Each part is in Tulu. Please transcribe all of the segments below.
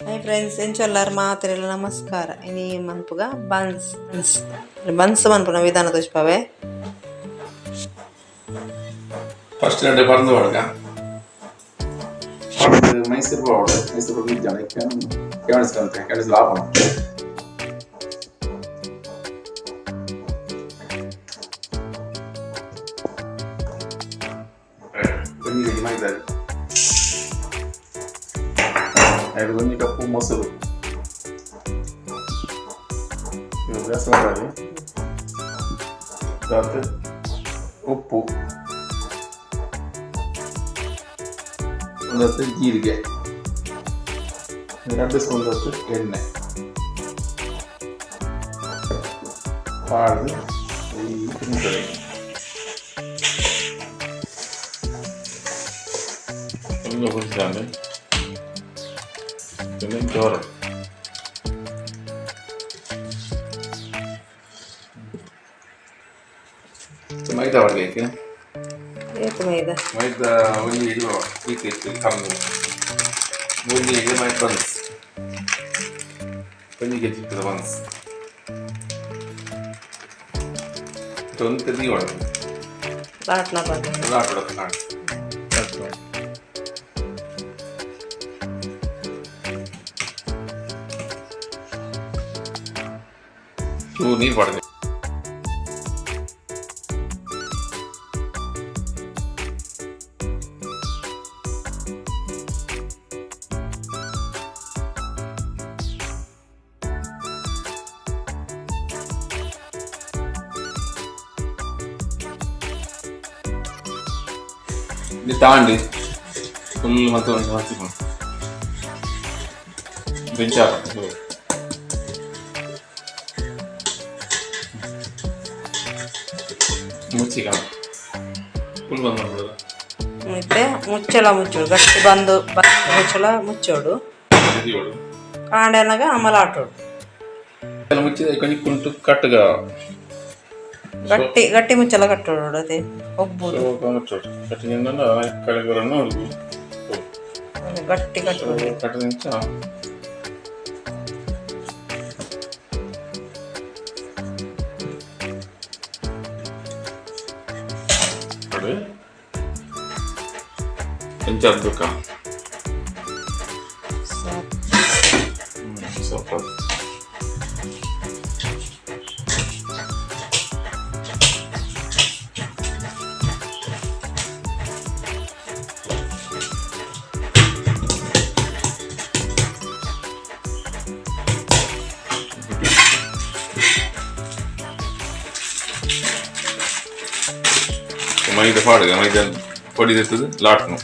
ಹಾಯ್ ಫ್ರೆಂಡ್ಸ್, ಎಂಚೊಲ್ಲಾರ್ ಮಾತ್ರೆಲ್ಲ ನಮಸ್ಕಾರ. ಇನಿ ಮನ್ಪುಗ ಬನ್ಸ್ ಬನ್ಸ್ ಬನ್ಸ್ ಮನ್ಪುನ ವಿಧಾನ ತೋಜ್ಪಾವೆ. ಫಸ್ಟ್ ಎರಡು ಪರಂದು ಒಳಗ ಪರಂದು ಮೈಸೂರು ಪಾವಡು ಮೈಸೂರು ಪಾವು ಇದ್ದಾನೆ ಕೇಳಿಸ್ಕೊಂತೆ ಕೇಳಿಸ್ ಲಾಭ. ಒಂಜಿ ಕೆಜಿ ಮೈದಾ, ಐದು ಒಂಜಿ ಕಪ್ಪು ಮೊಸರು, ರಸಮಲಾಯಿ, ದಾತ್ ಉಪ್ಪು, ಒಂದತ್ತು ಜೀರಿಗೆ, 2 ಸ್ಪೂನ್ ದತ್ತು ಎಣ್ಣೆ ಪಾಡ್ದು ಈ ತಿಂತದೆ. ಎಲ್ಲ ಹುರಿಸಾನೆ പിന്നെ ചോറ്. ಮೈದಾ ಹೊಡ್ಬೇಕು. ಏತ್ ಮೈದಾ? ಮೈದಾ ಒಂಜಿ ಇಡಿ ಈತ್ ಇತ್ತು ಕಮ್ಮಿ ಒಂಜಿ ಇಡಿ ಮೈ ಬನ್ಸ್ ಒಂಜಿ ಕೆಜಿ ಇರ್ತದೆ ಬನ್ಸ್. ಒಂದು ನೀ ಒಳಗೆ ಲಾಟ್ನ ಪಾಡ್ದು ಲಾಟ್ ಹೊಡೋದು. ಚೂರು ನೀರು ಪಾಡ್ದು. ಇದು ತಾಂಡಿ ಫುಲ್ ಮತ್ತು ಒಂದು ಹಚ್ಚಿಕೊಂಡು ಬೆಂಚ್ ಹಾಕೋದು. ಮುಚ್ಚಿಕ ಫುಲ್ ಬಂದ್ ಮಾಡ್ಬಿಡೋದು. ಮತ್ತೆ ಮುಚ್ಚಳ ಮುಚ್ಚೋಡು, ಗಟ್ಟಿ ಬಂದು ಬಂದು ಮುಚ್ಚಳ ಮುಚ್ಚೋಡು. ಇದು ಕಾಂಡೆನಾಗ ಆಮೇಲೆ ಆಟೋಡು. ಎಲ್ಲ ಮುಚ್ಚಿದ ಕೊಂಚ ಕುಂಟು ಕಟ್ಟಗ. ಗಟ್ಟಿ ಗಟ್ಟಿ ಮುಚ್ಚಳ ಕಟ್ಟೋಡು, ಅದೇ ಒಬ್ಬುದು. ಮುಚ್ಚೋಡು ಕಟ್ಟಿನಿಂದ ಕಡೆಗೆ ಗಟ್ಟಿ ಕಟ್ಟೋಡು. ಕಟ್ಟದಿಂಚ ಕಡೆ ಎಂಚ ಬೇಕಾ? ಸಾಕು. ಸ್ವಲ್ಪ ಮೈದಾ ಪಾಡುಗ, ಮೈದಾ ಪೊಡಿ ಇರ್ತದೆ ಲಾಟ್ನು.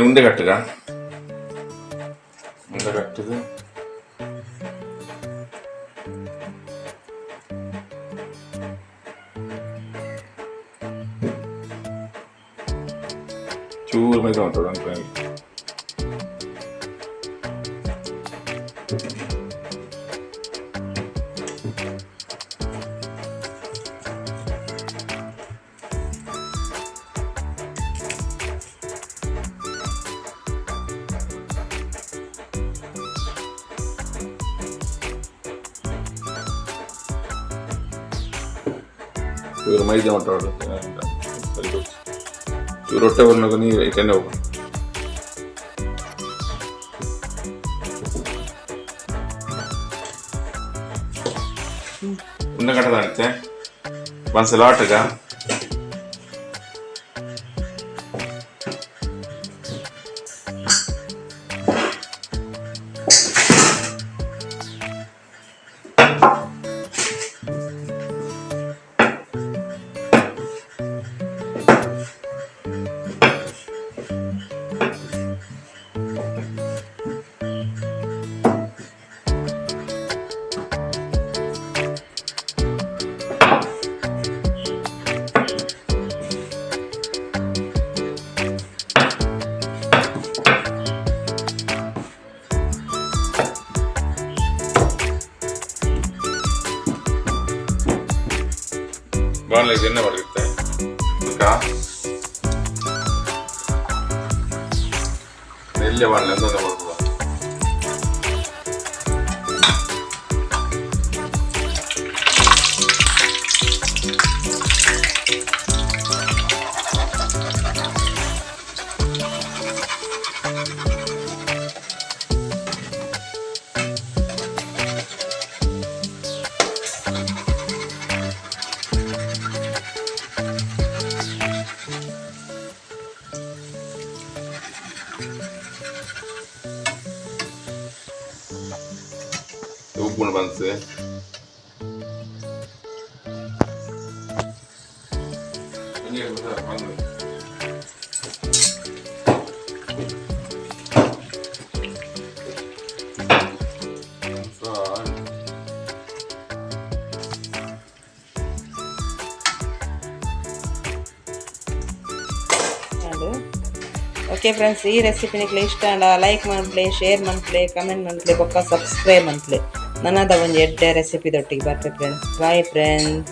ಉಂಡೆ ಕಟ್ಟುಗ, ಉಂಡೆ ಕಟ್ಟುದು. ಚೂರು ಮೈದಾ ಉಂಟು ಅಂತ. ಚೂರು ಮೈದಾ ಉಂಟು ಸರಿ. ಚೂರು ರೊಟ್ಟೆ ಬರ್ನಾಗ ನೀರು ಇಟ್ಟೆ ಹೋಗು. ಉಂಡೆ ಕಟ್ಟದಾಗುತ್ತೆ ಬನ್ಸ್ ಲಾಟಗ. ಬಾಣಲೆಗೆ ಎಣ್ಣೆ ಮಾಡಿರುತ್ತೆ. ಎಲ್ಲಿ ಬಾಣಲೆ ಅಂತ ಮಾಡ್ಬೋದು. ಉಪ್ಪುಂಡು ಬನ್ಸ್. ಅದು ಓಕೆ ಫ್ರೆಂಡ್ಸ್, ಈ ರೆಸಿಪಿ ನಿಕ್ಲೆ ಇಷ್ಟ ಆಂಡ ಲೈಕ್ ಮನ್ಪುಲೆ, ಶೇರ್ ಮನ್ಪುಲೆ, ಕಮೆಂಟ್ ಮನ್ಪುಲೆ, ಬೊಕ್ಕ ಸಬ್ಸ್ಕ್ರೈಬ್ ಮನ್ಪುಲೆ. ನನದ ಒಂಜಿ ಎಡ್ಡೆ ರೆಸಿಪಿ ದೊಟ್ಟಿಗೆ ಬರ್ತೆ ಫ್ರೆಂಡ್ಸ್. Bye friends.